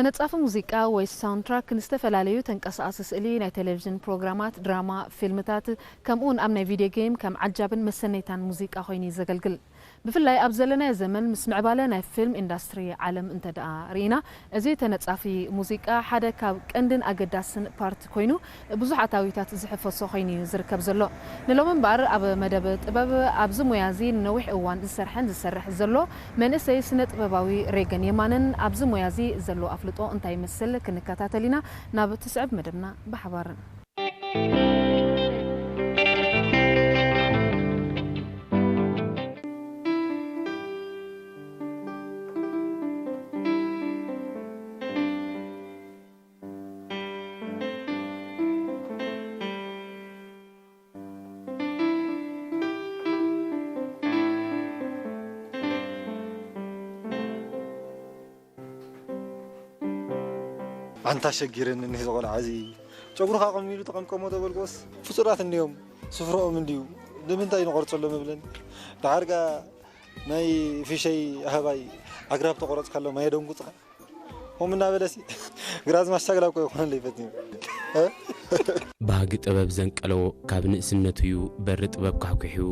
ተነጻፊ ሙዚቃ ወይ ሳውንድትራክ ንዝተፈላለዩ ተንቀሳቓሲ ስእሊ፣ ናይ ቴሌቪዥን ፕሮግራማት፣ ድራማ፣ ፊልምታት፣ ከምኡውን ኣብ ናይ ቪድዮ ጌም ከም ዓጃብን መሰነይታን ሙዚቃ ኮይኑ እዩ ዘገልግል። ብፍላይ ኣብ ዘለናዮ ዘመን ምስ ምዕባለ ናይ ፊልም ኢንዳስትሪ ዓለም እንተ ደኣ ርኢና፣ እዚ ተነጻፊ ሙዚቃ ሓደ ካብ ቀንድን ኣገዳስን ፓርት ኮይኑ ብዙሕ ኣታዊታት ዝሕፈሶ ኮይኑ እዩ ዝርከብ ዘሎ። ንሎሚ እምበኣር ኣብ መደብ ጥበብ ኣብዚ ሞያ እዚ ንነዊሕ እዋን ዝሰርሐን ዝሰርሕ ዘሎ መንእሰይ ስነ ጥበባዊ ሬገን የማነን ኣብዚ ሞያ እዚ ዘሎ ኣፍልጦ እንታይ ይመስል ክንከታተል ኢና። ናብ ትስዕብ መደብና ብሓባር። ኣንታ ሸጊረኒ እኒህ ዝቖልዓ እዚ ጨጉርኻ ቀሚሉ ተቐምቀሞ ተበልቆስ ፍጡራት እንዲዮም ስፍረኦም እንድዩ ንምንታይ ንቖርጸሎም እብለን ደሓር ከኣ ናይ ፊሸይ ኣህባይ ኣግራብ ተቆረጽካሎም ኣየደንጉጽኻ ሆም እናበለሲ ግራዝማች ሳግላ እኮ ይኾነለይ ፈትዩ ባህጊ ጥበብ ዘንቀሎ ካብ ንእስነቱ እዩ በሪ ጥበብ ካሕኲሑ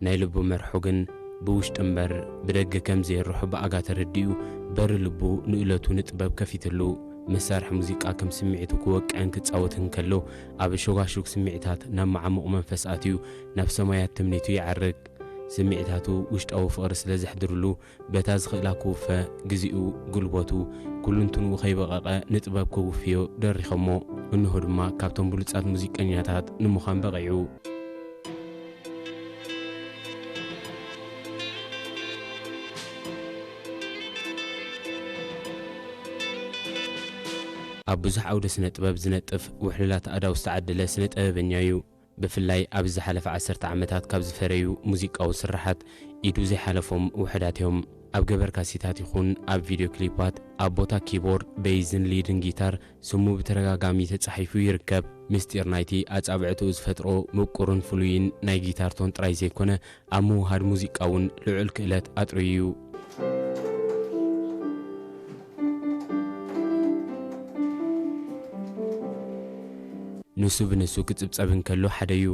ናይ ልቡ መርሖ ግን ብውሽጢ እምበር ብደገ ከም ዘየርሖ ብኣጋ ተረዲኡ በሪ ልቡ ንእለቱ ንጥበብ ከፊትሉ። መሳርሒ ሙዚቃ ከም ስምዒቱ ክወቅዕን ክጻወትን ከሎ ኣብ ሾጋሹግ ስምዒታት ናብ መዓሙቕ መንፈስ ኣትዩ ናብ ሰማያት ትምኒቱ ይዓርግ። ስምዒታቱ ውሽጣዊ ፍቕሪ ስለ ዘሕድርሉ በታ ዝኽእላ ክውፈ፣ ግዜኡ፣ ጉልበቱ፣ ኩሉ እንትንኡ ከይበቐቐ ንጥበብ ከውፍዮ ደሪኸሞ። እንሆ ድማ ካብቶም ብሉጻት ሙዚቀኛታት ንምዃን በቒዑ። ኣብ ብዙሕ ዓውደ ስነ ጥበብ ዝነጥፍ ውሕሉላት ኣእዳው ዝተዓደለ ስነ ጥበበኛ እዩ። ብፍላይ ኣብዚ ዝሓለፈ ዓሰርተ ዓመታት ካብ ዝፈረዩ ሙዚቃዊ ስርሓት ኢዱ ዘይሓለፎም ውሑዳት እዮም። ኣብ ገበር ካሴታት ይኹን ኣብ ቪድዮ ክሊፓት ኣብ ቦታ ኪቦርድ፣ ቤይዝን ሊድን ጊታር ስሙ ብተደጋጋሚ ተጻሒፉ ይርከብ። ምስጢር ናይቲ ኣጻብዕትኡ ዝፈጥሮ ምቁርን ፍሉይን ናይ ጊታር ቶን ጥራይ ዘይኮነ ኣብ ምውሃድ ሙዚቃ እውን ልዑል ክእለት ኣጥርዩ እዩ። ንሱ ብንሱ ክጽብጸብ እንከሎ ሓደ እዩ።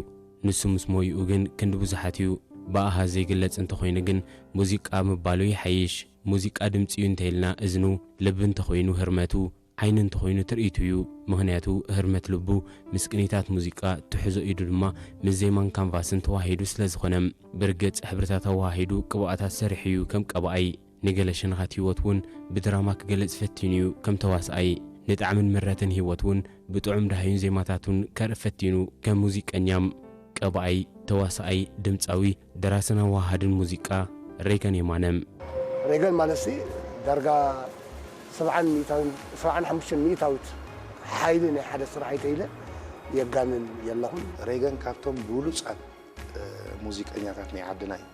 ንሱ ምስ ሞይኡ ግን ክንዲ ብዙሓት እዩ። ብኣሃዝ ዘይግለጽ እንተኾይኑ ግን ሙዚቃ ምባሉ ይሓይሽ። ሙዚቃ ድምጺ እዩ እንተኢልና እዝኑ፣ ልቢ እንተኾይኑ ህርመቱ፣ ዓይኒ እንተኾይኑ ትርኢቱ እዩ። ምኽንያቱ ህርመት ልቡ ምስ ቅኒታት ሙዚቃ ትሕዞ ኢዱ ድማ ምስ ዜማን ካንቫስን ተዋሂዱ ስለ ዝኾነ። ብርግጽ ሕብርታት ኣወሃሂዱ ቅብኣታት ሰሪሑ እዩ ከም ቀብኣይ። ንገለ ሸነኻት ህይወት እውን ብድራማ ክገልጽ ፈቲኑ እዩ ከም ተዋስኣይ። ንጣዕምን ምረትን ህይወት እውን ብጥዑም ደሃዩን ዜማታቱን ከርኢ ፈቲኑ ከም ሙዚቀኛ። ቀብኣይ፣ ተዋስኣይ፣ ድምጻዊ፣ ደራስን ኣወሃሃድን ሙዚቃ ሬገን የማነ። ሬገን ማለትሲ ዳርጋ ሰብዓን ሚእታዊን ሰብዓን ሓሙሽተን ሚእታዊት ሓይሊ ናይ ሓደ ስራሕ ኢተ ኢለ የጋንን የለኹን። ሬገን ካብቶም ብሉጻት ሙዚቀኛታት ናይ ዓድና እዩ።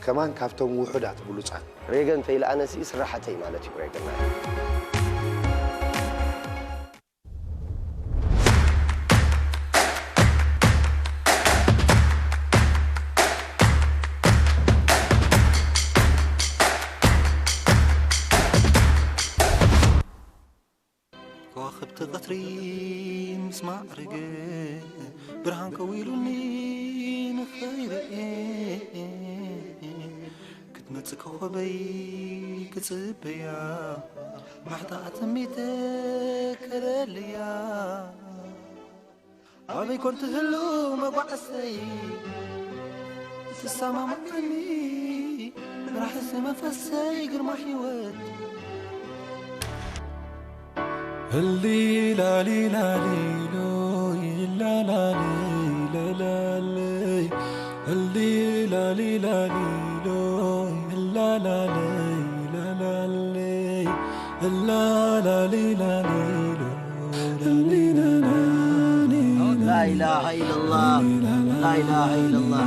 ከማን ካብቶም ውሑዳት ብሉጻት። ሬገን ተይለኣነሲ ስራሓተይ ማለት እዩ ሬገን ማለት። ከዋኽብቲ ቀትሪ ምስ ማዕርግ ብርሃን ከዊሉኒ ንኸይርኢ ክትመጽእ ኮኸበይ ክጽበያ ማሕታ ኣተሚተ ከለልያ ኣበይ ኮን ትህሉ መጓዕሰይ ትሰማማዓኒ ራሕሲ መንፈሰይ ግርማ ህይወት لا إله إلا الله لا إله إلا الله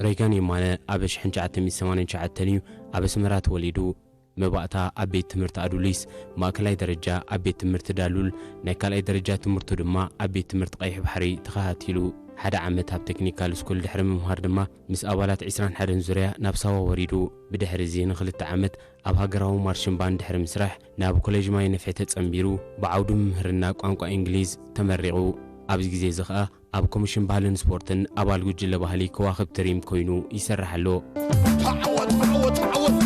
ሬጋን የማነ ኣብ ሽሕን ትሽዓተ ሚእትን ሰማንያን ትሽዓተን እዩ ኣብ ኣስመራ ተወሊዱ። መባእታ ኣብ ቤት ትምህርቲ ኣዱሊስ፣ ማእከላይ ደረጃ ኣብ ቤት ትምህርቲ ዳሉል፣ ናይ ካልኣይ ደረጃ ትምህርቱ ድማ ኣብ ቤት ትምህርቲ ቀይሕ ባሕሪ ተኸታቲሉ። ሓደ ዓመት ኣብ ቴክኒካል ስኩል ድሕሪ ምምሃር ድማ፣ ምስ ኣባላት ዕስራን ሓደን ዙርያ ናብ ሳዋ ወሪዱ። ብድሕሪ እዚ ንኽልተ ዓመት ኣብ ሃገራዊ ማርሽን ባንድ ድሕሪ ምስራሕ፣ ናብ ኮሌጅ ማይ ነፍሒ ተጸንቢሩ፣ ብዓውዲ ምምህርና ቋንቋ እንግሊዝ ተመሪቑ። ኣብዚ ግዜ እዚ ኸኣ ኣብ ኮሚሽን ባህልን ስፖርትን ኣባል ጉጅለ ባህሊ ከዋኽብቲ ሪም ኮይኑ ይሰርሕ ኣሎ። ተዓወት፣ ተዓወት፣ ተዓወት።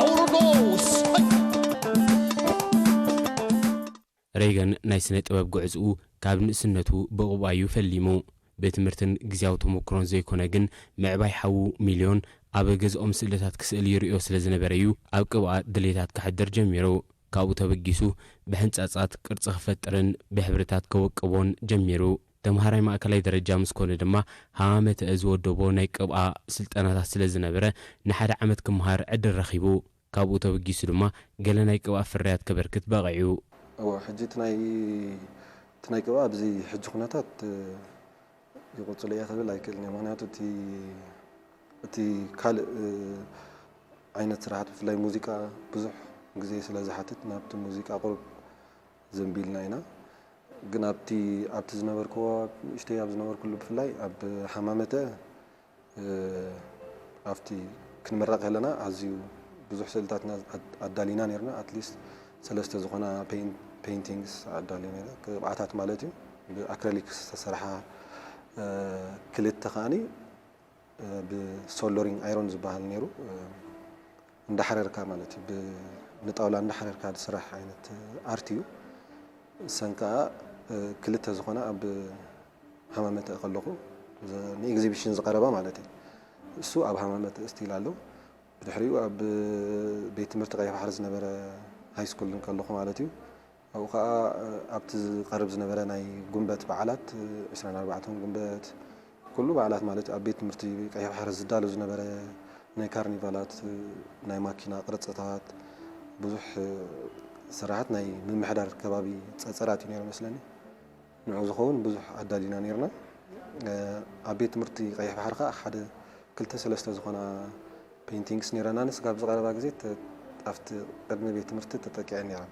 ኣውርዶ። ሬገን ናይ ስነ ጥበብ ጉዕዝኡ ካብ ንእስነቱ ብቕብኣ እዩ ፈሊሙ። ብትምህርትን ግዝያዊ ተመክሮን ዘይኮነ ግን፣ ምዕባይ ሓዉ ሚልዮን ኣብ ገዝኦም ስእልታት ክስእል ይርእዮ ስለ ዝነበረ እዩ ኣብ ቅብኣ ድሌታት ከሕድር ጀሚሩ። ካብኡ ተበጊሱ ብሕንጻጻት ቅርጺ ክፈጥርን ብሕብርታት ከወቅቦን ጀሚሩ። ተምሃራይ ማእከላይ ደረጃ ምስ ኮነ ድማ፣ ሃማመተኣ ዝወደቦ ናይ ቅብኣ ስልጠናታት ስለ ዝነበረ፣ ንሓደ ዓመት ክመሃር ዕድል ረኺቡ። ካብኡ ተበጊሱ ድማ፣ ገለ ናይ ቅብኣ ፍርያት ከበርክት በቒዑ። እወ፣ ሕጂ እቲ ናይ፣ እቲ ናይ ቅብኣ ኣብዚ ሕጂ ኩነታት፣ እ፣ ይቕጽሎ እየ ክብል ኣይክእልን እየ። ምኽንያቱ እቲ፣ እቲ ካልእ፣ እ፣ ዓይነት ስራሓት፣ ብፍላይ ሙዚቃ፣ ብዙሕ ግዜ ስለ ዝሓትት፣ ናብቲ ሙዚቃ ቁሩብ ዘንቢልና ኢና። ግን ኣብቲ፣ ኣብቲ ዝነበርክዎ፣ ንእሽተይ ኣብ ዝነበርኩሉ፣ ብፍላይ ኣብ ሃማመተ፣ እ፣ ኣብቲ ክንምረቕ ከለና ኣዝዩ ብዙሕ ስእልታትና ኣድ-፣ ኣዳሊና ነይርና። ኣትሊስት ሰለስተ ዝኾና ፔይን-፣ ፔይንቲንግስ ኣዳልዩ ነይረ፣ ቅብኣታት ማለት እዩ። ብኣክረሊክ ዝተሰርሓ፣ እ፣ ክልተ ከኣኒ፣ እ፣ ብሶልደሪንግ ኣይሮን ዝበሃል ነይሩ። እ፣ እንዳሓረርካ ማለት እዩ። ብ-፣ ንጣውላ እንዳሓረርካ ዝስራሕ ዓይነት ኣርት እዩ። እሰን ከኣ፣ እ፣ ክልተ ዝኾና ኣብ ሃማመተ ከለኹ፣ ዘ-፣ ንኤግዚቢሽን ዝቐረባ ማለት እዩ። እሱ ኣብ ሃማመተ ስቲል ኣሎ። ብድሕሪኡ ኣብ ቤት ትምህርቲ ቀይሕ ባሕሪ ዝነበረ ሃይ ስኩል ከለኹ ማለት እዩ። ኣብኡ ኸኣ፣ እ፣ ኣብቲ ዝቐርብ ዝነበረ ናይ ጉንበት በዓላት፣ እ፣ ዕስራን ኣርባዕተን ጉንበት፣ ኩሉ በዓላት ማለት እዩ፣ ኣብ ቤት ትምህርቲ ቀይሕ ባሕሪ ዝዳሎ ዝነበረ ናይ ካርኒቫላት፣ እ፣ ናይ ማኪና ቅርጽታት፣ ብዙሕ፣ እ፣ ስራሓት ናይ ምምሕዳር ከባቢ ጸጸራት እዩ ነይሩ መስለኒ። ንዑ ዝኸውን ብዙሕ ኣዳሊና ነይርና። እ፣ ኣብ ቤት ትምህርቲ ቀይሕ ባሕሪ ኸኣ ሓደ ክልተ ሰለስተ ዝኾና ፔይንቲንግስ ነይረና። ንስ ካብ ዝቐረባ ግዜ ተ-፣ ኣብቲ ቅድሚ ቤት ትምህርቲ ተጠቂዐን ነይረን።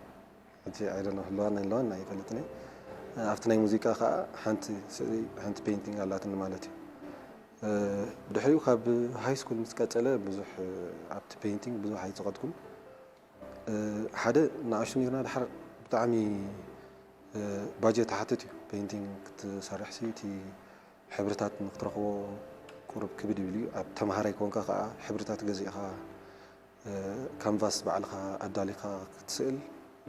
ሕጂ፣ I don't know፣ ህልዋን ኣይህልዋን ኣይፈልጥን እየ። ኣብቲ ናይ ሙዚቃ ኸኣ ሓንቲ ስእሊ፣ ሓንቲ ፔይንቲንግ ኣላትኒ ማለት እዩ። እ፣ ብድሕሪኡ ካብ ሃይ ስኩል ምስ ቀጸለ ብዙሕ፣ እ፣ ኣብቲ ፔይንቲንግ ብዙሕ ኣይጸቐጥኩን። እ፣ ሓደ ንኣሽቱ ነይርና፣ ድሓር ብጣዕሚ፣ እ፣ ባጀት ይሓትት እዩ። ፔይንቲንግ ክትሰርሕ ሲ፣ እቲ ሕብርታት ንክትረኽቦ ቁሩብ ክብድ ይብል እዩ። ኣብ ተምሃራይ ኮንካ ኸኣ ሕብርታት ገዚእኻ፣ እ፣ ካንቫስ ባዕልኻ ኣዳሊኻ ክትስእል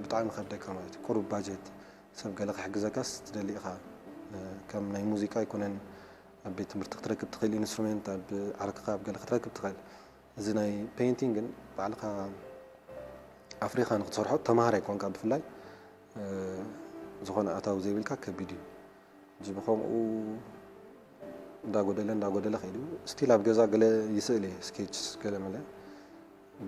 ብጣዕሚ ከብደካ ማለት እዩ። ቁሩብ ባጀት፣ ሰብ ገለ ክሕግዘካስ ትደሊ ኢኻ። እ፣ ከም ናይ ሙዚቃ ኣይኮነን፣ ኣብ ቤት ትምህርቲ ክትረክብ ትኽእል ኢንስትሩሜንት፣ ኣብ ዓርክኻ ኣብ ገለ ክትረክብ ትኽእል። እዚ ናይ ፔይንቲንግ ግን ባዕልኻ ኣፍሪኻ ንክትሰርሖ፣ ተምሃራይ ኮንካ ብፍላይ፣ እ፣ ዝኾነ ኣታዊ ዘይብልካ ከቢድ እዩ። ሕጂ ብኸምኡ እንዳጎደለ፣ እንዳጎደለ ከይዱ። ስቲል ኣብ ገዛ ገለ ይስእል እየ፣ ስኬችስ ገለ መለ።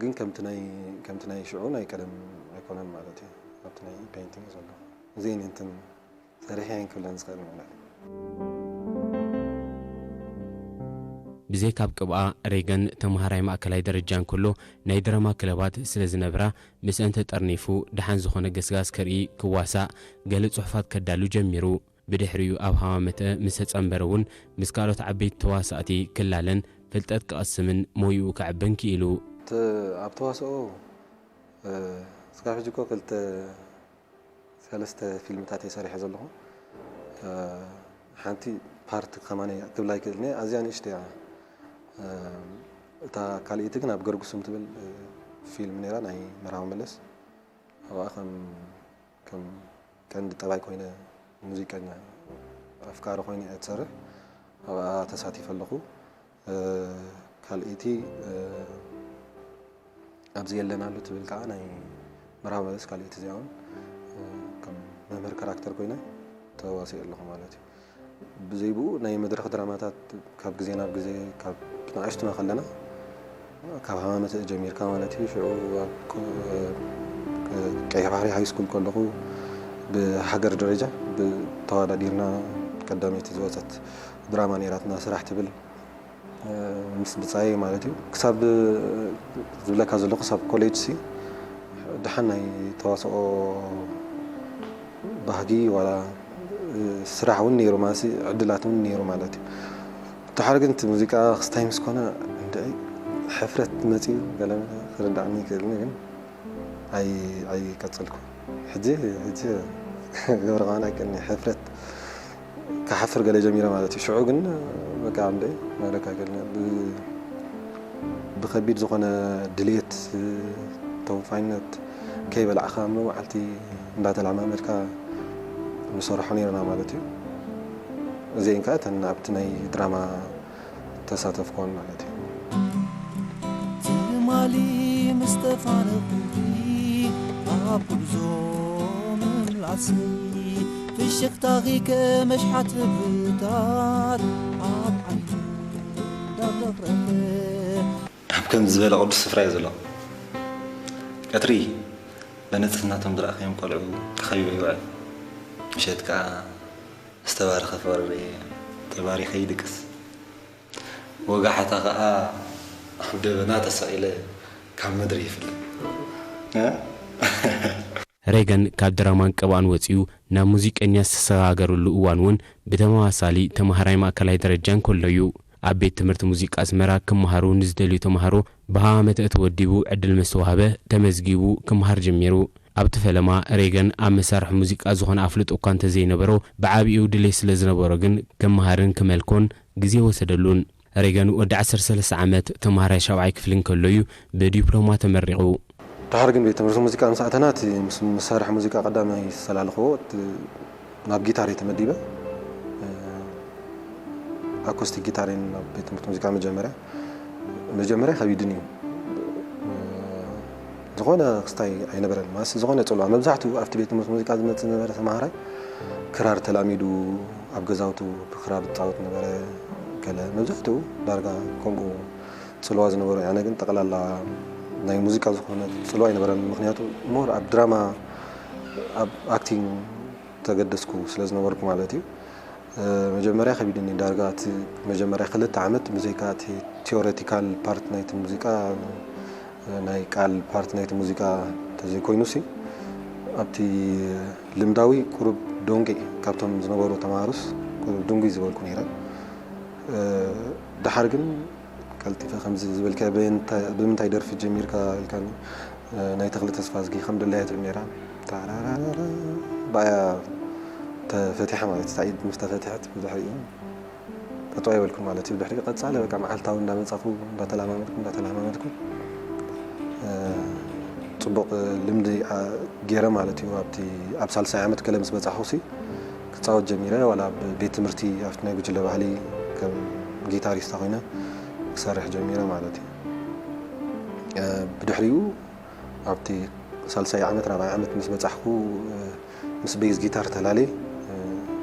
ግን ከምቲ ናይ፣ ከምቲ ናይ ሽዑ ናይ ቀደም ኣይኮነን ማለት እዩ። ኣብቲ ናይ ፔይንቲንግ ዘሎ። እዚአን እየን እተን ሰሪሐ እየን ክብለን ዝኽእል ማለት እዩ። ብዘይካ ኣብ ቅብኣ፣ ሬገን ተምሃራይ ማእከላይ ደረጃ እንከሎ፣ ናይ ድራማ ክለባት ስለ ዝነብራ፣ ምስአን ተጠርኒፉ፣ ደሓን ዝኾነ ገስጋስ ከርኢ፣ ክዋሳእ፣ ገለ ጽሑፋት ከዳሉ ጀሚሩ። ብድሕሪኡ ኣብ ሃማመተ ምስ ተጸንበረ እውን፣ ምስ ካልኦት ዓበይቲ ተዋሳእቲ ክላለን ፍልጠት ክቐስምን ሞይኡ ከዕብን ክኢሉ። ተ-፣ ኣብ ተዋስኦ፣ እ፣ እስካብ ሕጂ እኮ ክልተ፣ ሰለስተ ፊልምታት እየ ሰሪሐ ዘለኹ። እ፣ ሓንቲ ፓርት ከማን ክብላ ይክእል እየ፣ ኣዝያ ንእሽቶ እያ። እ፣ እታ ካልኣይቲ ግን ኣብ ገርጉስም ትብል፣ እ፣ ፊልም ነይራ፣ ናይ መርሃዊ መለስ። ኣብኣ ከም፣ ከም ቀንዲ ጠባይ ኮይነ፣ ሙዚቀኛ፣ ኣፍቃሪ ኮይነ እየ ትሰርሕ። ኣብኣ ተሳቲፈ ኣለኹ። እ፣ ካልኣይቲ፣ እ፣ ኣብዚ የለናሉ ትብል ከዓ ናይ መርሃዊ መለስ ካልኣይቲ እዚኣ እውን፣ እ፣ ከም መምህር ካራክተር ኮይነ ተዋሲኦ ኣለኹ ማለት እዩ። ብዘይ ብኡ ናይ መድረኽ ድራማታት ካብ ግዜ ናብ ግዜ፣ ካብ ንኣሽቱና ከለና፣ ካብ ሃማመተ ጀሚርካ ማለት እዩ፣ ሽዑ ኣብ ክ-፣ እ፣ ቀይሕ ባሕሪ ሃይ ስኩል ከለኹ ብሃገር ደረጃ ብ-፣ ተወዳዲርና፣ ቀዳመይቲ ዝወፀት ድራማ ነይራትና ስራሕ ትብል። ምስ ብጻይ ማለት እዩ። ክሳብ ዝብለካ ዘለኹ፣ ክሳብ ኮሌጅ ሲ ደሓን ናይ ተዋስኦ ባህጊ ዋላ ስራሕ እውን ነይሩ ማለት እዩ፣ ዕድላት እውን ነይሩ ማለት እዩ። ደሓር ግን እቲ ሙዚቃ ክስታይ ምስ ኮነ እንድዒ ሕፍረት መጺኡ ገለ ክርዳእኒ ይክእልኒ፣ ግን ኣይ-፣ ኣይቀጸልኩ። ሕጂ፣ ሕጂ ገብረ ቃና ኣይቀኒ ሕፍረት ክሓፍር ገለ ጀሚረ ማለት እዩ። ሽዑ ግን በቃ እንደ መለካ ገለ ብ-፣ ብኸቢድ ዝኾነ ድልየት፣ ተወፋይነት ከይበላዕካ እሞ መዓልቲ እንዳተለማመድካ ንሰርሖ ነይርና ማለት እዩ። እዚአን ከኣ እተን ኣብቲ ናይ ድራማ ተሳተፍኮን ማለት እዩ። ትማሊ ምስ ተፋነኹኺ ኣብ ጉዕዞ ምምላሰይ ፍሽኽታኺ ከመሽሓት ሕብርታት ኣብ ዓይኒ እንዳብረቕረቐ ኣብ ከምዚ ዝበለ ቅዱስ ስፍራ እዩ ዘሎ። ቀትሪ በንጽህናቶም ዝረኣኸዮም ቆልዑ ተኸቢበ ይውዕል። ምሸት ከኣ ዝተባረኸ ፍቕሪ ርእየ ተባሪኸ ይድቅስ። ወጋሕታ ከኣ ኣብ ደበና ተሰቒለ ካብ ምድሪ ይፍለ። እ? ሬገን ካብ ድራማን ቀባን ወጺኡ ናብ ሙዚቀኛ ዝተሰጋገረሉ እዋን እውን ብተመሳሳሊ ተማሃራይ ማእከላይ ደረጃ እንከሎ እዩ። ኣብ ቤት ትምህርቲ ሙዚቃ ኣስመራ ክመሃሩ ንዝደልዩ ተማሃሮ ብሃዋመተ ተወዲቡ ዕድል ምስ ተዋህበ ተመዝጊቡ ክመሃር ጀሚሩ። ኣብቲ ፈለማ ሬገን ኣብ መሳርሒ ሙዚቃ ዝኾነ ኣፍልጦ እኳ እንተዘይነበሮ፣ ብዓቢኡ ድሌት ስለ ዝነበሮ ግን ክመሃርን ክመልኮን ግዜ ወሰደሉን። ሬገን ወዲ ዓሰርተ ሰለስተ ዓመት ተማሃራይ ሻብዓይ ክፍሊ እንከሎ እዩ ብዲፕሎማ ተመሪቑ። ድሓር ግን ቤት ትምህርቲ ሙዚቃ ምስ ኣተና እቲ ምስ መሳርሒ ሙዚቃ ቀዳማይ ዝተላለኽዎ እቲ ናብ ጊታር እየ ተመዲበ። ኣኮስቲክ ጊታር እየ ናብ ቤት ትምህርቲ ሙዚቃ መጀመርያ። መጀመርያ ከቢድን እዩ። ዝኾነ ክስታይ ኣይነበረን። ማለት ዝኾነ ጽልዋ፣ መብዛሕትኡ ኣብቲ ቤት ትምህርቲ ሙዚቃ ዝመጽእ ዝነበረ ተማሃራይ ክራር ተላሚዱ ኣብ ገዛውቱ ብክራር ዝጻወት ነበረ። ገለ መብዛሕትኡ ዳርጋ ከምኡ ጽልዋ ዝነበሮ። ኣነ ግን ጠቕላላ ናይ ሙዚቃ ዝኾነ ጽልዋ ኣይነበረን። ምኽንያቱ ሞር ኣብ ድራማ፣ ኣብ ኣክቲንግ ተገደስኩ ስለ ዝነበርኩ ማለት እዩ። እ፣ መጀመርያ ከቢድኒ ዳርጋ እቲ መጀመርያ ክልተ ዓመት ብዘይካ እቲ ቲዮሬቲካል ፓርት ናይቲ ሙዚቃ፣ እ፣ ናይ ቃል ፓርት ናይቲ ሙዚቃ እንተዘይኮይኑሲ፣ ኣብቲ ልምዳዊ ቁሩብ ዶንቂ ካብቶም ዝነበሩ ተማሃሮስ ቁሩብ ድንጉይ ዝበልኩ ነይረ። እ፣ ደሓር ግን ቀልጢፈ ከምዚ ዝበልካዮ በየንታ-፣ ብምንታይ ደርፊ ጀሚርካ ኢልካኒ፣ እ፣ ናይ ተኽለ ተስፋዝጊ ከም ደላያ ትብል ነይራ። ታራራራራ፣ ብኣያ ተፈቲሐ ማለት እዩ። እታ ኢድ ምስ ተፈትሐት ብድሕሪኡ ጠጠው ኣይበልኩን ማለት እዩ። ብድሕሪኡ ቀጻሊ በቃ መዓልታዊ እንዳመጻኹ፣ እንዳተለማመድኩ፣ እንዳተለማመድኩ፣ እ፣ ጽቡቕ ልምዲ፣ ኣ፣ ገይረ ማለት እዩ። ኣብቲ፣ ኣብ ሳልሳይ ዓመት ገለ ምስ በጻኹ ሲ ክጻወት ጀሚረ። ዋላ ኣብ ቤት ትምህርቲ ኣብቲ ናይ ጉጅለ ባህሊ ከም ጊታሪስታ ኮይነ ክሰርሕ ጀሚረ ማለት እዩ። እ፣ ብድሕሪኡ ኣብቲ ሳልሳይ ዓመት፣ ራብዓይ ዓመት ምስ በጻሕኩ፣ እ፣ ምስ ቤዝ ጊታር ተላለየ። እ፣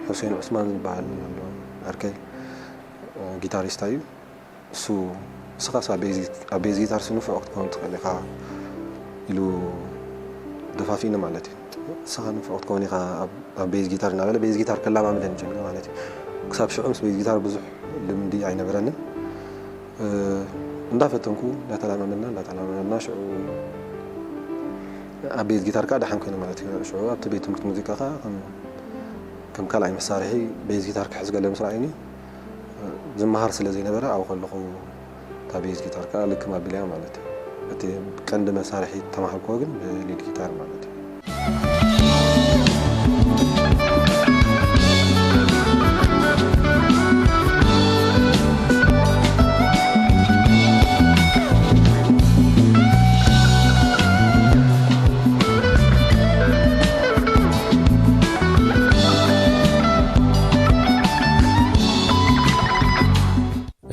ሑሴን ዑስማን ዝበሃል ኣሎ ዓርከይ፣ እ፣ ጊታሪስታ እዩ። እሱ፣ "ንስኻስ ኣብ ቤዝ፣ ኣብ ቤዝ ጊታር ሲ ንፉዕ ክትከውን ትኽእል ኢኻ" ኢሉ ደፋፊእኒ ማለት እዩ። "ንስኻ ንፉዕ ክትከውን ኢኻ ኣብ፣ ኣብ ቤዝ ጊታር" እናበለ ቤዝ ጊታር ከላማምደኒ ጀሚሩ ማለት እዩ። ክሳብ ሽዑ ምስ ቤዝ ጊታር ብዙሕ ልምዲ ኣይነበረንን። እ፣ እንዳፈተንኩ፣ እንዳተላማመድና፣ እንዳተላማመድና ሽዑ ኣብ ቤዝ ጊታር ከኣ ደሓን ኮይኑ ማለት እዩ። ሽዑ ኣብቲ ቤት ትምህርቲ ሙዚቃ ከኣ ከም፣ ከም ካልኣይ መሳርሒ ቤዝ ጊታር ክሕዝ ገለ ምስ ረኣዩኒ፣ ዝመሃር ስለ ዘይነበረ፣ ኣብኡ ከለኹ እታ ቤዝ ጊታር ከኣ ልክም ኣቢለያ ማለት እዩ። እቲ ቀንዲ መሳርሒ ተማሃርክዎ ግን ብሊድ ጊታር ማለት እዩ።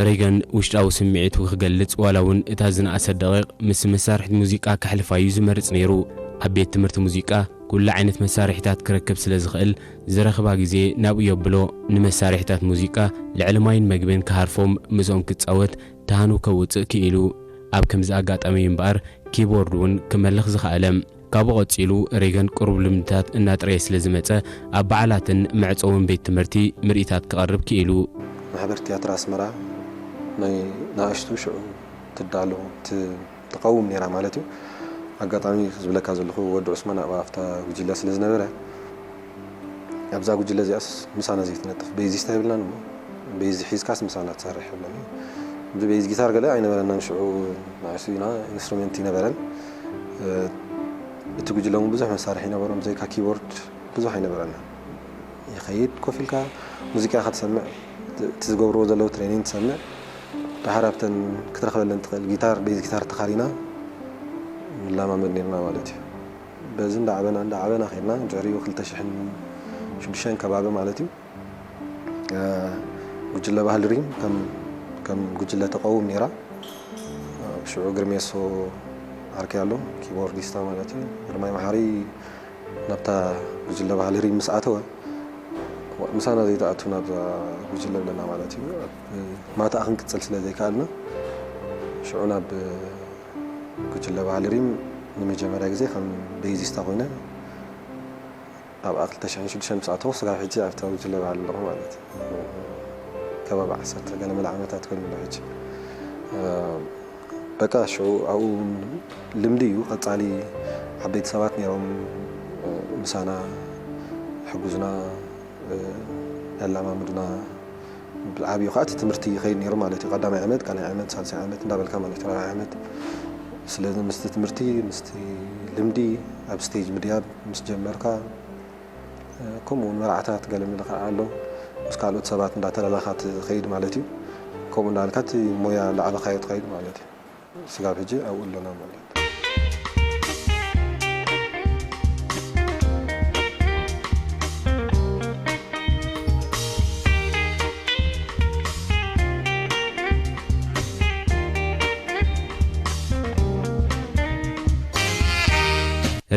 ሬገን ውሽጣዊ ስምዒቱ ክገልጽ፣ ዋላ እውን እታ ዝነኣሰት ደቂቕ ምስ መሳርሒት ሙዚቃ ከሕልፋ እዩ ዝመርጽ ነይሩ። ኣብ ቤት ትምህርቲ ሙዚቃ ኩሉ ዓይነት መሳርሒታት ክረክብ ስለ ዝኽእል፣ ዝረኽባ ግዜ ናብኡ የብሎ። ንመሳርሒታት ሙዚቃ ልዕሊ ማይን መግብን ክሃርፎም፣ ምስኦም ክጻወት፣ ተሃኑ ከውጽእ ክኢሉ። ኣብ ከምዚ ኣጋጣሚ እዩ እምበኣር ኪቦርድ እውን ክመልኽ ዝኸኣለ። ካብኡ ቀጺሉ ሬገን ቅሩብ ልምድታት እናጥረየ ስለ ዝመጸ፣ ኣብ በዓላትን መዕጸውን ቤት ትምህርቲ ምርኢታት ክቐርብ ክኢሉ። ማሕበር ትያትር ኣስመራ ናይ ንኣሽቱ ሽዑ ትዳሎ ትቐውም ነይራ ማለት እዩ። ኣጋጣሚ ዝብለካ ዘለኹ ወዲ ዑስማን ኣብኣ ኣብታ ጉጅለ ስለ ዝነበረ ኣብዛ ጉጅለ እዚኣስ ምሳና ዘይትነጥፍ ቤዚስታ ይብልናን እሞ ቤዚ ሒዝካስ ምሳና ትሰርሕ ይብለኒ። እንጂ ቤዝ ጊታር ገለ ኣይነበረናን ሽዑ ንኣሽቱ ኢና ኢንስትሩመንት ይነበረን። እቲ ጉጅለ እውን ብዙሕ መሳርሒ ይነበሮም ዘይካ ኪቦርድ ብዙሕ ኣይነበረና። ይኸይድ ኮፍ ኢልካ ሙዚቃ ኢኻ ትሰምዕ፣ እቲ ዝገብርዎ ዘለዉ ትሬኒንግ ትሰምዕ፣ ደሓር ኣብተን ክትረኽበለን ትኽእል ጊታር ቤዝ ጊታር ተኻሪና ንለማመድ ነርና ማለት እዩ። በዚ እንዳዓበና እንዳዓበና ኸድና ድሕሪኡ ክልተ ሽሕን ሽዱሽተን ከባቢ ማለት እዩ። ጉጅለ ባህሊ ሪም ከም ጉጅለ ተቐውም ነይራ። ሽዑ ግርሜሶ ዓርከይ ኣሎ ኪቦርዲስታ ማለት እዩ። ግርማይ መሓሪ ናብታ ጉጅለ ባህሊ ሪም ምስ ኣተወ ምሳና ዘይተኣቱ ናብ ጉጅለ ኣለና ማለት እዩ። ማታኣ ክንቅፅል ስለ ዘይከኣልና ሽዑ ናብ ጉጅለ ባህሊ ሪም ንመጀመርያ ግዜ ከም ቤዚስታ ኮይነ ኣብኣ ክልተ ሽሕን ሽዱሽተን ምስ ኣተኹ ስጋብ ሕጂ ኣብታ ጉጅለ ባህሊ ኣለኹ ማለት እዩ። ከባቢ ዓሰርተ ገለ መለ ዓመታት ኮይኑ ኣሎ ሕጂ። በቃ ሽዑ ኣብኡ ልምዲ እዩ። ቀጻሊ ዓበይቲ ሰባት ነይሮም ምሳና ሕጉዝና፣ ያላማምዱና። ብዓብዩ ከዓ እቲ ትምህርቲ ይኸይድ ነይሩ ማለት እዩ። ቀዳማይ ዓመት፣ ካልኣይ ዓመት፣ ሳልሳይ ዓመት እንዳበልካ ማለት እዩ። ራብዓይ ዓመት ስለዚ ምስቲ ትምህርቲ ምስቲ ልምዲ ኣብ ስቴጅ ምድያብ ምስ ጀመርካ ከምኡ እውን መርዓታት ገለ ምልኻዕ ኣሎ ምስ ካልኦት ሰባት እንዳተላላኻ ትኸይድ ማለት እዩ። ከምኡ እንዳልካ እቲ ሞያ እንዳዓበኻዮ ትኸይድ ማለት እዩ። ስጋብ ሕጂ ኣብኡ ኣሎና ማለት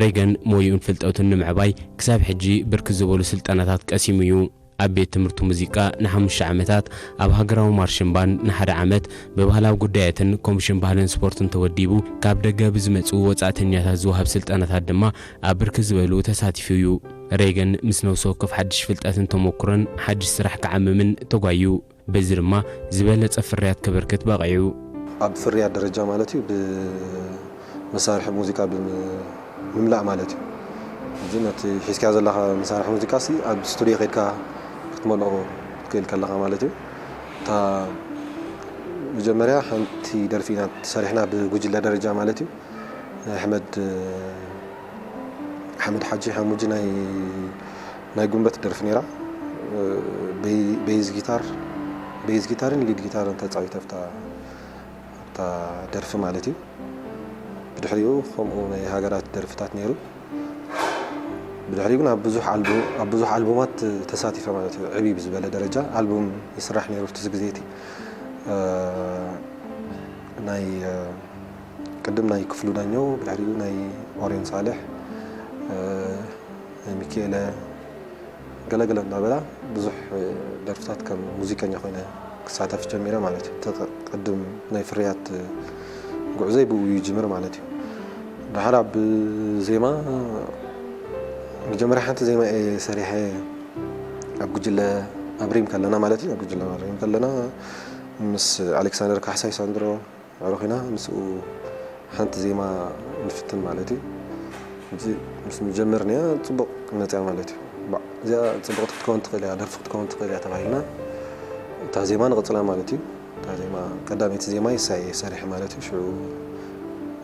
ሬገን ሞይኡን ፍልጠቱን ንምዕባይ ክሳብ ሕጂ ብርክት ዝበሉ ስልጠናታት ቀሲሙ እዩ። ኣብ ቤት ትምህርቲ ሙዚቃ ንሓሙሽተ ዓመታት፣ ኣብ ሃገራዊ ማርሽን ባንድ ንሓደ ዓመት፣ ብባህላዊ ጉዳያትን ኮሚሽን ባህልን ስፖርትን ተወዲቡ ካብ ደገ ብዝመጽኡ ወጻእተኛታት ዝወሃብ ስልጠናታት ድማ ኣብ ብርክት ዝበሉ ተሳቲፉ እዩ። ሬገን ምስ ነብሲ ወከፍ ሓድሽ ፍልጠትን ተመኩሮን ሓድሽ ስራሕ ክዓምምን ተጓዩ። በዚ ድማ ዝበለጸ ፍርያት ከበርክት በቒዑ። ኣብ ፍርያት ደረጃ ማለት እዩ ብመሳርሒ ሙዚቃ ብምምላእ ማለት እዩ። እዚ ነቲ ሒዝካዮ ዘለኻ መሳርሒ ሙዚቃ ሲ ኣብ ስቱዲዮ ከድካ ክትመልኦ ክትክእል ከለኻ ማለት እዩ። እታ መጀመርያ ሓንቲ ደርፊ ኢና ሰሪሕና ብጉጅለ ደረጃ ማለት እዩ። ኣሕመድ ኣሕመድ ሓጂ ሓሙጂ ናይ ናይ ጉንበት ደርፊ ነይራ። ቤዝ ጊታር ቤዝ ጊታርን ሊድ ጊታርን ተፃዊተ ኣብታ ኣብታ ደርፊ ማለት እዩ። ብድሕሪኡ ከምኡ ናይ ሃገራት ደርፍታት ነይሩ። ብድሕሪኡ ግን ኣብ ብዙሕ ኣልቡ ኣብ ብዙሕ ኣልቡማት ተሳቲፈ ማለት እዩ። ዕብይ ብዝበለ ደረጃ ኣልቡም ይስራሕ ነይሩ ኣብቲ ግዜ እቲ ናይ ቅድም ናይ ክፍሉ ዳኘው ብድሕሪኡ ናይ ኦሬን ሳልሕ ናይ ሚኪኤለ ገለገለ እናበላ ብዙሕ ደርፍታት ከም ሙዚቀኛ ኮይነ ክሳተፍ ጀሚረ ማለት እዩ። እቲ ቅድም ናይ ፍርያት ጉዕዞይ ብኡ ይጅምር ማለት እዩ። ድሓር ኣብ ዜማ መጀመርያ ሓንቲ ዜማ እየ ሰሪሐ ኣብ ጉጅለ ኣብ ሪም ከለና ማለት እዩ። ኣብ ጉጅለ ኣብ ሪም ከለና ምስ ኣሌክሳንደር ካሕሳይ ሳንድሮ ኣዕሩኽና ምስኡ ሓንቲ ዜማ ንፍትን ማለት እዩ። እዚ ምስ ምጀመርንያ ፅቡቕ መፅያ ማለት እዩ። እዚኣ ፅቡቕቲ ክትከውን ትኽእል እያ፣ ደርፊ ክትከውን ትኽእል እያ ተባሂልና እታ ዜማ ንቕፅላ ማለት እዩ። እታ ዜማ ቀዳመይቲ ዜማ ይሳየ ሰሪሐ ማለት እዩ። ሽዑ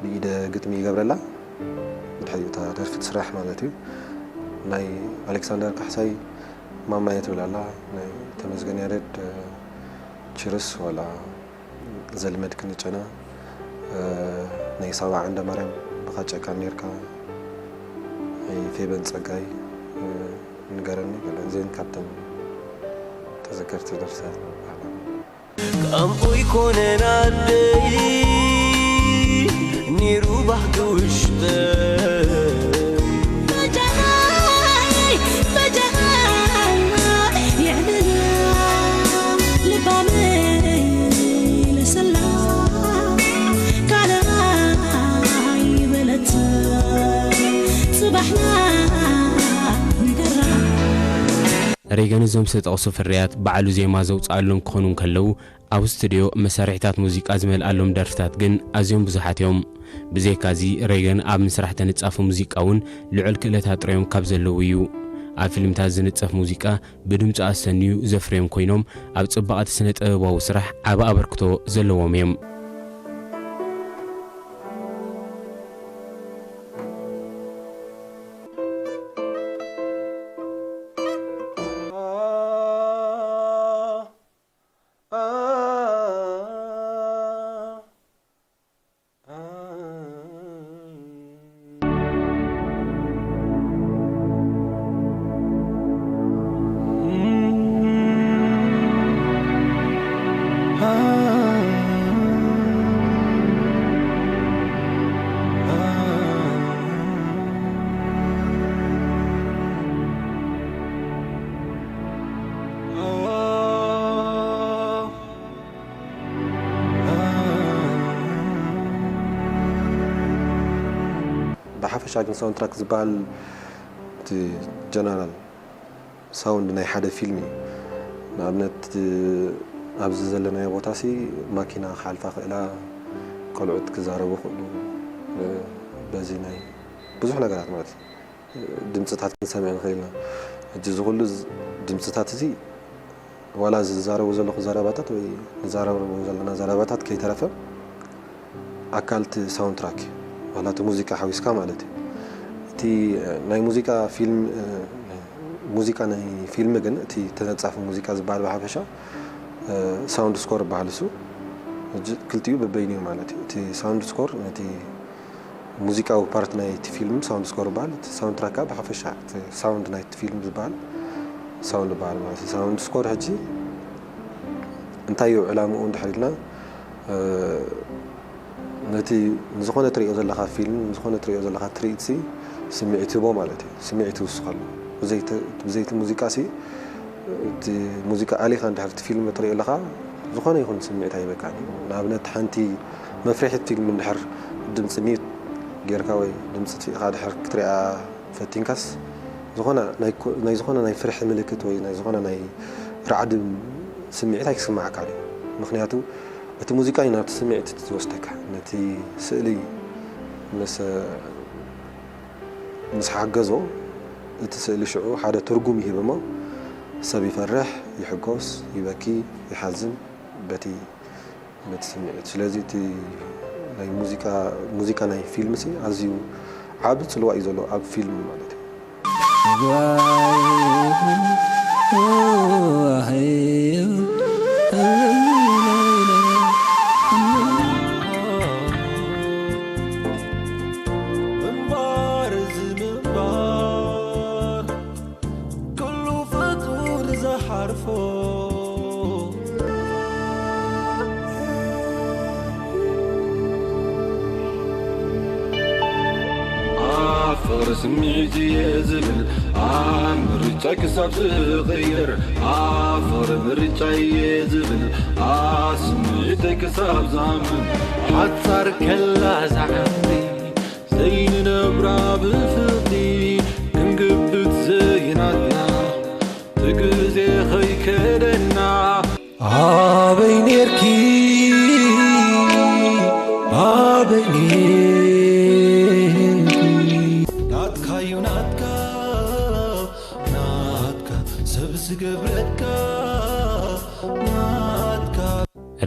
ብኢደ ግጥሚ ይገብረላ ብድሕሪኡ እታ ደርፊ ትስራሕ ማለት እዩ። ናይ ኣሌክሳንደር ካሕሳይ ማማየ ትብል ኣላ፣ ናይ ተመስገን ያሬድ ችርስ ዋላ ዘልመድክኒ ጨና ናይ ሳባ ዓንደማርያም ብኻጨካ ኔርካ ናይ ፌበን ጸጋይ ንገረኒ ገለ እዚን ካብተን ተዘከርቲ ደርፍታት ዝበሃላ። ከምኡ ይኮነን ኣደይ ኔሩ ባህጊ ውሽጠይ ሬገን እዞም ዝተጠቕሱ ፍርያት ባዕሉ ዜማ ዘውፅኣሎም ክኾኑ እንከለዉ፣ ኣብ ስቱድዮ መሳርሒታት ሙዚቃ ዝመልኣሎም ደርፍታት ግን ኣዝዮም ብዙሓት እዮም። ብዘይካዚ፣ ሬገን ኣብ ምስራሕ ተነጻፊ ሙዚቃ እውን ልዑል ክእለታት ጥርዮም ካብ ዘለዉ እዩ። ኣብ ፊልምታት ዝንጸፍ ሙዚቃ ብድምጹ ኣሰንዩ ዘፍርዮም ኮይኖም፣ ኣብ ጽባቐ እቲ ስነ ጥበባዊ ስራሕ ዓቢ ኣበርክቶ ዘለዎም እዮም። ብሓፈሻ ግን ሳውንድ ትራክ ዝበሃል እቲ ጀነራል ሳውንድ ናይ ሓደ ፊልም እዩ። ንኣብነት፣ ኣብዚ ዘለናዮ ቦታሲ ማኪና ክሓልፋ ክእላ፣ ቆልዑት ክዛረቡ ክእሉ፣ በዚ ናይ ብዙሕ ነገራት ማለት እዩ። ድምፅታት ክንሰምዕ ንኽእል ኢና። ሕጂ እዚ ኩሉ ዝ-፣ ድምፅታት እዚ ዋላ ዝዛረቡ ዘለኹ ዘረባታት ወይ ንዛረቡ ዘለና ዘረባታት ከይተረፈ ኣካል እቲ ሳውንድ ትራክ እዩ። ዋላ እቲ ሙዚቃ ሓዊስካ ማለት እዩ። እቲ ናይ ሙዚቃ ፊልም፣ ሙዚቃ ናይ ፊልም ግን እቲ ተነጻፊ ሙዚቃ ዝበሃል ብሓፈሻ ሳውንድ ስኮር ይበሃል እሱ። ሕጂ ክልቲኡ በበይኑ እዩ ማለት እዩ። እቲ ሳውንድ ስኮር ነቲ ሙዚቃዊ ፓርት ናይቲ ፊልም ሳውንድ ስኮር ይበሃል። እቲ ሳውንድ ትራክ ከዓ ብሓፈሻ እቲ ሳውንድ ናይቲ ፊልም ዝበሃል ሳውንድ ይበሃል ማለት እዩ። ሳውንድ ስኮር ሕጂ እንታይ እዩ ዕላምኡ እንድሕር ኢልና፣ እ፣ ነቲ ንዝኾነ ትሪኦ ዘለኻ ፊልም፣ ንዝኾነ ትሪኦ ዘለኻ ትርኢት ሲ ስምዒት ይህቦ ማለት እዩ። ስምዒት ይውስኸሉ። ብዘይቲ፣ ብዘይቲ ሙዚቃ ሲ፣ እቲ ሙዚቃ ኣሊኻ እንድሕር እቲ ፊልም ትሪኦ ኣለኻ፣ ዝኾነ ይኹን ስምዒት ኣይበካን እዩ። ንኣብነት ሓንቲ መፍርሒት ፊልም እንድሕር ድምፂ ሚዩት ጌርካ ወይ ድምፂ ጥፊእኻ ድሕር ክትሪኣ ፈቲንካስ፣ ዝኾነ ናይ ኮ-፣ ናይ ዝኾነ ናይ ፍርሒ ምልክት ወይ ናይ ዝኾነ ናይ ራዕዲ ስምዒት ኣይክስምዓካን እዩ። ምኽንያቱ እቲ ሙዚቃ እዩ ናብቲ ስምዒት ዝወስደካ። ነቲ ስእሊ ምስ፣ ምስ ሓገዞ፣ እቲ ስእሊ ሽዑ ሓደ ትርጉም ይህብ እሞ፣ ሰብ ይፈርሕ፣ ይሕጎስ፣ ይበኪ፣ ይሓዝን በቲ ነቲ ስምዒት። ስለዚ እቲ ናይ ሙዚቃ፣ ሙዚቃ ናይ ፊልምሲ ኣዝዩ ዓቢ ጽልዋ እዩ ዘለዎ ኣብ ፊልም ማለት እዩ። እምባር እዚ ምንባር ኩሉ ፍጡር ዝሓርፎ። ኣፍቕሪ ስምዒት እየ ዝብል ኣብ ምርጫ ክሳብ ዝቕየር፣ ኣፍቕሪ ምርጫ እየ ዝብል ኣብ ስምዒተይ ክሳብ ዝኣምን። ሓጻር ከላ ዝዓቢ ዘይንነብራ ብፍቕሪ ክንግብት ዘይናትና፣ እቲ ግዜ ኸይከደና። ኣበይ ኔርኪ፣ ኣበይ ኔርኪ? ናትካ እዩ ናትካ፣ ናትካ ሰብ ዝገብረካ፣ ናትካ።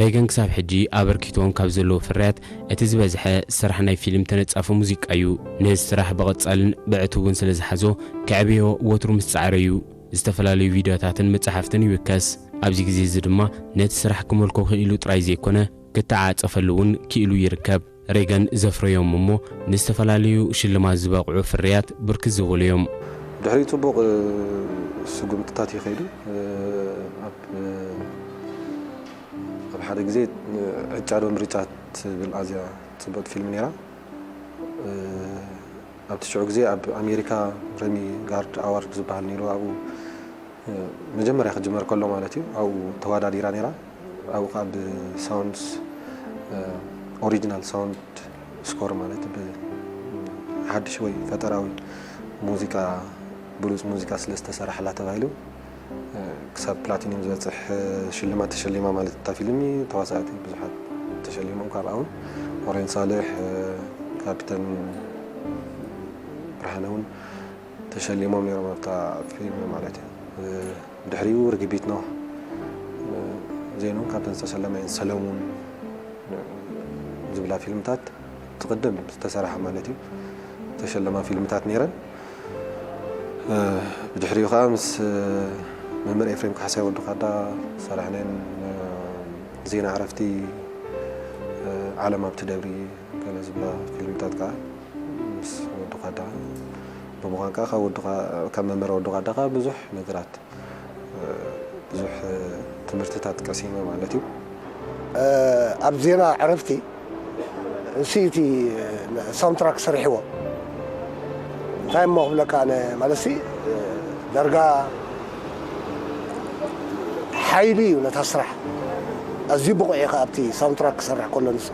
ሬገን ክሳብ ሕጂ ኣበርኪትዎም ካብ ዘለዉ ፍርያት እቲ ዝበዝሐ ስራሕ ናይ ፊልም ተነጻፊ ሙዚቃ እዩ። ነዚ ስራሕ ብቐጻልን ብዕቱብን ስለ ዝሓዞ፣ ከዕብዮ ወትሩ ምስ ጻዕረ እዩ። ዝተፈላለዩ ቪድዮታትን መጻሕፍትን ይውከስ። ኣብዚ ግዜ እዚ ድማ ነቲ ስራሕ ክመልኮ ክኢሉ ጥራይ ዘይኮነ፣ ክተዓጸፈሉ እውን ክኢሉ ይርከብ። ሬገን ዘፍረዮም እሞ ንዝተፈላለዩ ሽልማት ዝበቕዑ ፍርያት ብርክት ዝበሉ እዮም። ድሕሪኡ ጽቡቕ፣ እ፣ ስጉምትታት እዩ ከይዱ። እ፣ ኣብ፣ እ፣ ኣብ ሓደ ግዜ፣ እ፣ ዕጫ ዶ ምርጫ ትብል ኣዝያ ጽብቕቲ ፊልም ነይራ። እ፣ ኣብቲ ሽዑ ግዜ ኣብ ኣሜሪካ ረሚ ጋርድ ኣዋርድ ዝበሃል ነይሩ። ኣብኡ፣ እ፣ መጀመርያ ክጅመር ከሎ ማለት እዩ፣ ኣብኡ ተወዳዲራ ነይራ። ኣብኡ ከዓ ብሳውንድ፣ እ፣ ኦሪጂናል ሳውንድ ስኮር ማለት ብሓድሽ ወይ ፈጠራዊ ሙዚቃ፣ ብሉጽ ሙዚቃ ስለ ዝተሰራሕላ ተባሂሉ ክሳብ ፕላቲኒየም ዝበፅሕ ሽልማት ተሸሊማ ማለት እታ ፊልም። ተዋሳእቲ ብዙሓት ተሸሊሞም፣ ካብኣ እውን ኦሬን ሳልሕ፣ ካፒተን ብርሃነ እውን ተሸሊሞም ነይሮም ኣብታ ፊልም ማለት እዩ። ድሕሪኡ ርግቢት ኖህ፣ ዜኑ ካብተን ዝተሸለማ እየን። ሰለሙን ዝብላ ፊልምታት ትቕድም ዝተሰርሓ ማለት እዩ፣ ዝተሸለማ ፊልምታት ነይረን። ብድሕሪኡ ከዓ ምስ መምህር ኤፍሬም ካሕሳይ ወዲ ካዳ ሰራሕናን፣ ዜና ዕረፍቲ፣ ዓለም ኣብቲ ደብሪ ገለ ዝብላ ፊልምታት ከዓ ምስ ወዲ ካዳ ብምዃን ከዓ ካብ ወዲ ካ-፣ ካብ መምህር ወዲ ካዳ ከዓ ብዙሕ ነገራት ብዙሕ ትምህርትታት ቀሲመ ማለት እዩ። ኣብ ዜና ዕረፍቲ እሲ እቲ ሳውንትራክ ሰሪሕዎ። እንታይ እሞ ክብለካ ኣነ ማለት ሲ ዳርጋ ሓይሊ እዩ ነታ ስራሕ። ኣዝዩ ብቑዕ እዩ ኣብቲ ሳውንትራክ ክሰርሕ ከሎ ንሱ።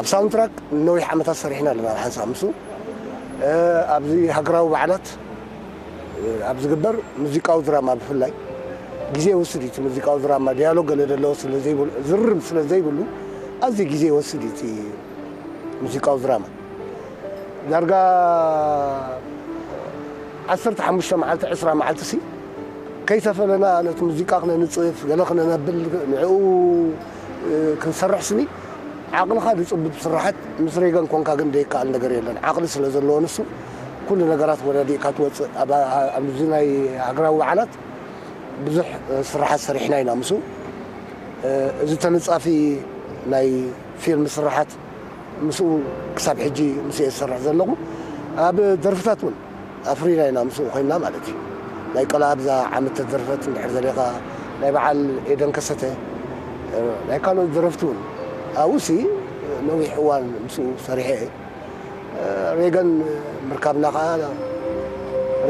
ኣብ ሳውንትራክ ነዊሕ ዓመታት ሰሪሕና ኣለና ብሓንሳብ ምስኡ። ኣብዚ ሃገራዊ በዓላት ኣብ ዝግበር ሙዚቃዊ ድራማ ብፍላይ ግዜ ይወስድ እዩ። እቲ ሙዚቃዊ ድራማ ዲያሎግ ገለ ዘለዎ ስለ ዘይብሉ፣ ዝርርብ ስለ ዘይብሉ ኣዝዩ ግዜ ይወስድ እዩ እቲ ሙዚቃዊ ድራማ። ዳርጋ ዓሰርተ ሓሙሽተ መዓልቲ፣ ዕስራ መዓልቲ ሲ ከይተፈለና ነቲ ሙዚቃ ክነንጽፍ፣ ገለ ክነነብል፣ ንዕኡ ክንሰርሕ ስኒ ዓቕልኻ ዝጽብብ ስራሓት ምስ ሬገን ኮንካ ግን ዘይከኣል ነገር የለን። ዓቕሊ ስለ ዘለዎ ንሱ ኩሉ ነገራት ወዳዲእካ ትወጽእ። ኣብ፣ ኣብዚ ናይ ሃገራዊ በዓላት ብዙሕ ስራሓት ሰሪሕና ኢና ምስኡ። እዚ ተነጻፊ ናይ ፊልም ስራሓት ምስኡ ክሳብ ሕጂ ምስኡ እየ ዝሰርሕ ዘለኹ። ኣብ ደርፍታት እውን ኣፍሪና ኢና ምስኡ ኮይንና ማለት እዩ። ናይ ቆልዓ ኣብዛ ዓመት ተደርፈት እንድሕር ዘሪኻ ናይ በዓል ኤደን ከሰተ፣ ናይ ካልኦት ደረፍቲ እውን ኣብኡሲ ነዊሕ እዋን ምስኡ ሰሪሐ እየ። ሬገን ምርካብና ከዓ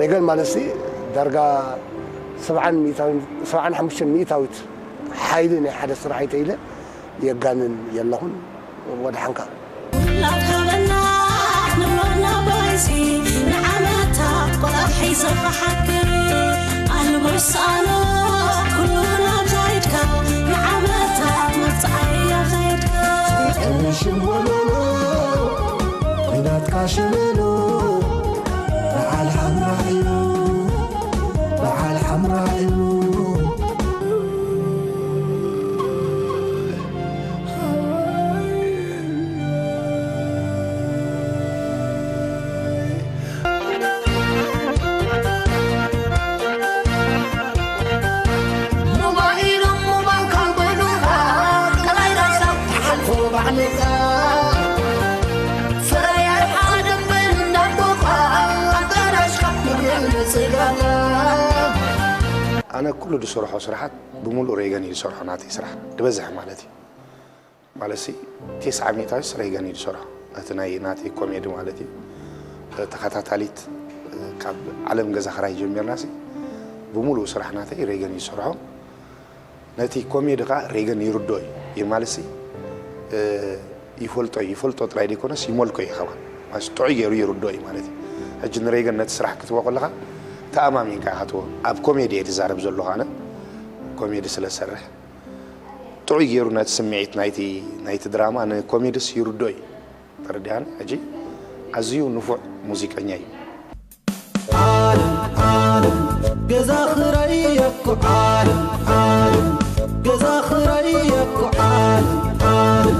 ሬገን ማለትሲ ዳርጋ ሰብዓን ሚእታዊን፣ ሰብዓን ሓሙሽተን ሚእታዊት ሓይሊ ናይ ሓደ ስራሕ እዩ ተኢለ የጋንን የለኹን። ወድሓንካ። ውላድ ሃበና ንብሎ ናባይዚ ንዓመታት ቆልዓ ሒዘ ክሓድር ኣልቦ ይሰኣኖ ኩሉ ናብዛ ኢድካ ንዓመታት መብጽዓ እያ ኸይድካ። ሽሞኖኖ ኲናትካ ሽመኖ በዓል ሓምራ እዩ በዓል ሓምራ እዩ። ኣነ ኩሉ ዝሰርሖ ስራሓት ብምሉእ ሬገን እዩ ዝሰርሖ፣ ናተይ ስራሕ ዝበዝሕ ማለት እዩ። ማለትሲ ቴስዓ ሚእታዊት ሬገን እዩ ዝሰርሖ። እቲ ናይ ናተይ ኮሜዲ ማለት እዩ። ተኸታታሊት ካብ ዓለም ገዛ ኽራይ ጀሚርናሲ ብምሉእ ስራሕ ናተይ ሬገን እዩ ዝሰርሖ። ነቲ ኮሜዲ ኸዓ ሬገን ይርድኦ እዩ። ይህ ማለትሲ ይፈልጦ እዩ። ይፈልጦ ጥራይ ዘይኮነስ ይመልኮ እዩ ኸማን። ማለትሲ ጥዑይ ገይሩ ይርድኦ እዩ ማለት እዩ። ሕጂ ንሬገን ነቲ ስራሕ ክትቦ ከለኻ ተኣማሚንካ ኢኻ ትቦ። ኣብ ኮሜዲ እየ ዝዛረብ ዘለኹ ኣነ። ኮሜዲ ስለ ዝሰርሕ ጥዑይ ገይሩ ነቲ ስምዒት ናይቲ ናይቲ ድራማ ንኮሜድስ ይርድኦ እዩ። ተረዲኣኒ? ሕጂ ኣዝዩ ንፉዕ ሙዚቀኛ እዩ። ዓለም ዓለም ገዛ ኽራይ እኮ ዓለም ዓለም ገዛ ኽራይ እኮ ዓለም ዓለም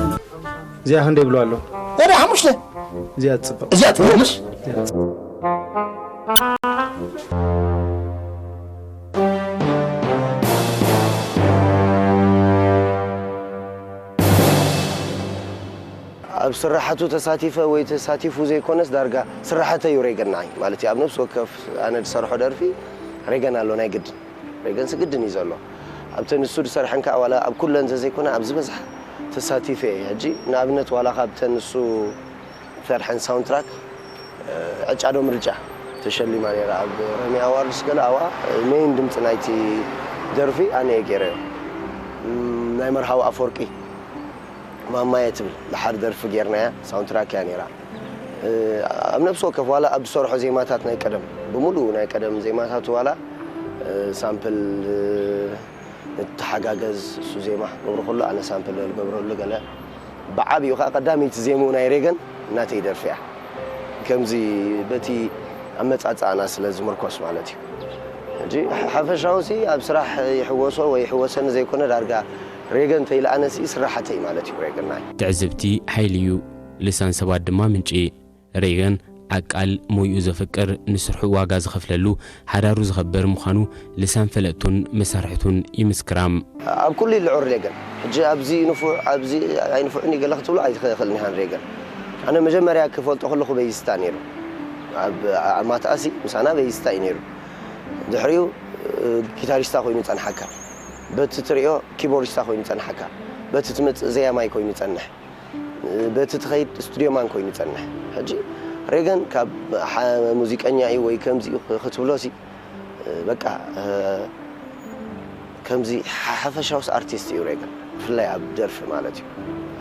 እዚኣ ክንደይ ይብሉ ኣሎ? ታዲያ ሓሙሽተ እዚኣ ትጽብቕ። እዚኣ ትብሎምስ ኣብ ስራሓቱ ተሳቲፈ ወይ ተሳቲፉ ዘይኮነስ ዳርጋ ስራሓተይ እዩ ሬገን ንዓይ ማለት እዩ። ኣብ ነፍሲ ወከፍ ኣነ ዝሰርሖ ደርፊ ሬገን ኣሎ ናይ ግድን። ሬገንስ ግድን እዩ ዘሎ። ኣብተን ንሱ ዝሰርሐን ከዓ ዋላ ኣብ ኩለን ዘዘይኮነ ኣብ ዝበዝሓ ተሳቲፈ እየ። ሕጂ ንኣብነት ዋላ ካብተን ንሱ ዝሰርሐን ሳውንትራክ ዕጫ ዶ ምርጫ ተሸሊማ ነይራ። ኣብ ረሚ ኣዋርድስ ገለ ኣብኣ ሜይን ድምፂ ናይቲ ደርፊ ኣነ እየ ገይረዮ። ናይ መርሃዊ ኣፈወርቂ ማማየ ትብል ደሓር ደርፊ ጌርናያ ሳውንትራክ እያ ነይራ። ኣብ ነብሲ ወከፍ ዋላ ኣብ ዝሰርሖ ዜማታት ናይ ቀደም ብምሉኡ ናይ ቀደም ዜማታት ዋላ ሳምፕል ንተሓጋገዝ፣ እሱ ዜማ ክገብሮ ከሎ ኣነ ሳምፕል ልገብረሉ ገለ። ብዓብዩ ከዓ ቀዳመይቲ ዜምኡ ናይ ሬገን እናተይ ደርፊ እያ። ከምዚ በቲ ኣመጻጽኣና ስለ ዝምርኮስ ማለት እዩ። ሕጂ ሓፈሻውሲ ኣብ ስራሕ ይሕወሶ ወይ ይሕወሰኒ ዘይኮነ፣ ዳርጋ ሬገን ተይለኣነሲ ስራሓተይ ማለት እዩ። ሬገን ናይ ትዕዝብቲ ሓይሊ እዩ፣ ልሳን ሰባት ድማ ምንጪ። ሬገን ዓቃል፣ ሞይኡ ዘፍቅር፣ ንስርሑ ዋጋ ዝኸፍለሉ፣ ሓዳሩ ዘኸብር ምዃኑ ልሳን ፈለጥቱን መሳርሕቱን ይምስክራም። ኣብ ኩሉ ይልዑር ሬገን። ሕጂ ኣብዚ ንፉዕ፣ ኣብዚ ኣይንፉዕን እዩ ገለ ክትብሎ ኣይትኽእልን ኢኻን ሬገን። ኣነ መጀመርያ ክፈልጦ ከለኹ በይስታ ነይሩ። ኣብ ኣማትኣሲ ምሳና በይስታ እዩ ነይሩ። ድሕሪኡ እ፣ ጊታሪስታ ኮይኑ ይጸንሓካ። በቲ ትሪኦ ኪቦርዲስታ ኮይኑ ይጸንሓካ። በቲ ትመጽእ ዘያማይ ኮይኑ ይጸንሕ። በቲ ትኸይድ ስቱድዮ ማን ኮይኑ ይጸንሕ። ሕጂ ሬገን ካብ ሓ-፣ ሙዚቀኛ እዩ ወይ ከምዚ እዩ ክ-፣ ክትብሎሲ፣ በቃ፣ ከምዚ ሓ-፣ ሓፈሻውስ ኣርቲስት እዩ ሬገን። ብፍላይ ኣብ ደርፊ ማለት እዩ።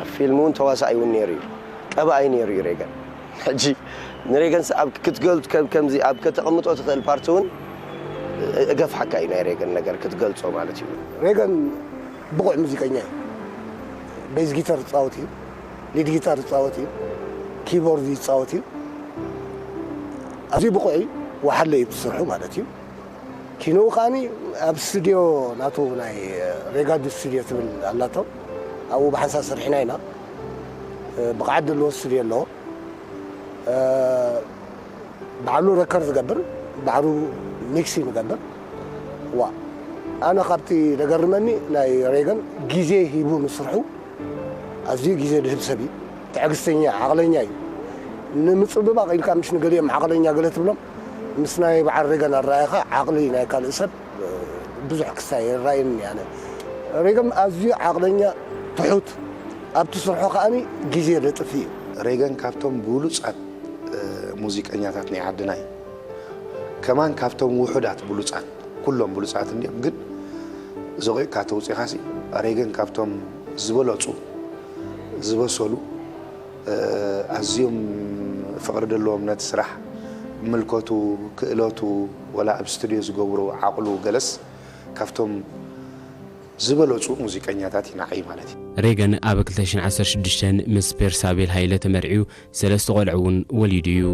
ኣብ ፊልም እውን ተዋሳኣይ እውን ነይሩ እዩ። ቀባኣይ ነይሩ እዩ ሬገን። ሕጂ ንሬገንስ ኣብ ክትገልጽ ከም-፣ ከምዚ ኣብ ከተቐምጦ ትኽእል ፓርቲ እውን እገፍሓካ እዩ ናይ ሬገን ነገር ክትገልጾ ማለት እዩ። ሬገን ብቑዕ ሙዚቀኛ እዩ። ቤዝ ጊታር ይጻወት እዩ፣ ሊድ ጊታር ይጻወት እዩ፣ ኪቦርድ ይጻወት እዩ። ኣዝዩ ብቑዕ እዩ፣ ወሓለ እዩ ብስርሑ ማለት እዩ። ኪንኡ ከኣኒ ኣብ ስቱድዮ ናቱ ናይ ሬጋድ ስቱድዮ ትብል ኣላቶ፣ ኣብኡ ብሓንሳብ ሰሪሕና ኢና። ብቕዓት ዘለዎ ስቱድዮ ኣለዎ። ባዕሉ ረከር ዝገብር፣ ባዕሉ ሚክሲ ዝገብር። ዋ፣ ኣነ ካብቲ ዘገርመኒ ናይ ሬገን ግዜ ሂቡ ንስርሑ ኣዝዩ ግዜ ዝህብ ሰብ እዩ። ትዕግስተኛ፣ ዓቕለኛ እዩ። ንምጽብባቕ ኢልካ፣ ምሽ ንገሊኦም ዓቕለኛ ገለ ትብሎም፣ ምስ ናይ በዓል ሬገን ኣረኣእያኻ ዓቕሊ ናይ ካልእ ሰብ ብዙሕ ክስታይ ይረኣየኒ ኣነ። ሬገን ኣዝዩ ዓቕለኛ፣ ትሑት፣ ኣብቲ ስርሑ ከኣኒ ግዜ ዘጥፍእ እዩ። ሬገን ካብቶም ብሉጻት፣ እ፣ ሙዚቀኛታት ናይ ዓድና እዩ። ከማን ካብቶም ውሑዳት ብሉጻት፣ ኩሎም ብሉጻት እንዲዮም፣ ግን ዘቑዕካ ተውጺኻሲ ሬገን ካብቶም ዝበለጹ፣ ዝበሰሉ፣ እ፣ ኣዝዮም ፍቕሪ ዘለዎም ነቲ ስራሕ፣ ምልከቱ፣ ክእለቱ፣ ወላ ኣብ ስቱድዮ ዝገብሮ ዓቕሉ ገለስ ካብቶም ዝበለጹ ሙዚቀኛታት እዩ ንዓይ ማለት እዩ። ሬገን ኣብ ክልተ ሽሕን ዓሰርተ ሽዱሽተን ምስ ቤርሳቤል ሃይለ ተመርዕዩ ሰለስተ ቆልዑ እውን ወሊዱ እዩ።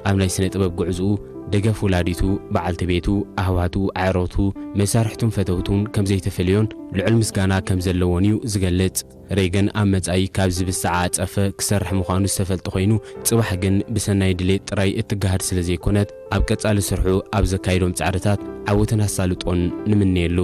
ኣብ ናይ ስነ ጥበብ ጉዕዝኡ ደገፍ ወላዲቱ፣ በዓልቲ ቤቱ፣ ኣሕዋቱ፣ ኣዕሩኽቱ፣ መሳርሕቱን ፈተውቱን ከም ዘይተፈልዮን ልዑል ምስጋና ከም ዘለዎን እዩ ዝገልጽ። ሬገን ኣብ መጻኢ ካብዚ ብዝተዓጸፈ ክሰርሕ ምዃኑ ዝተፈልጠ ኮይኑ፣ ጽባሕ ግን ብሰናይ ድሌት ጥራይ እትገሃድ ስለ ዘይኮነት፣ ኣብ ቀጻሊ ስርሑ ኣብ ዘካይዶም ጻዕርታት ዓወትን ኣሳልጦን ንምነየሉ።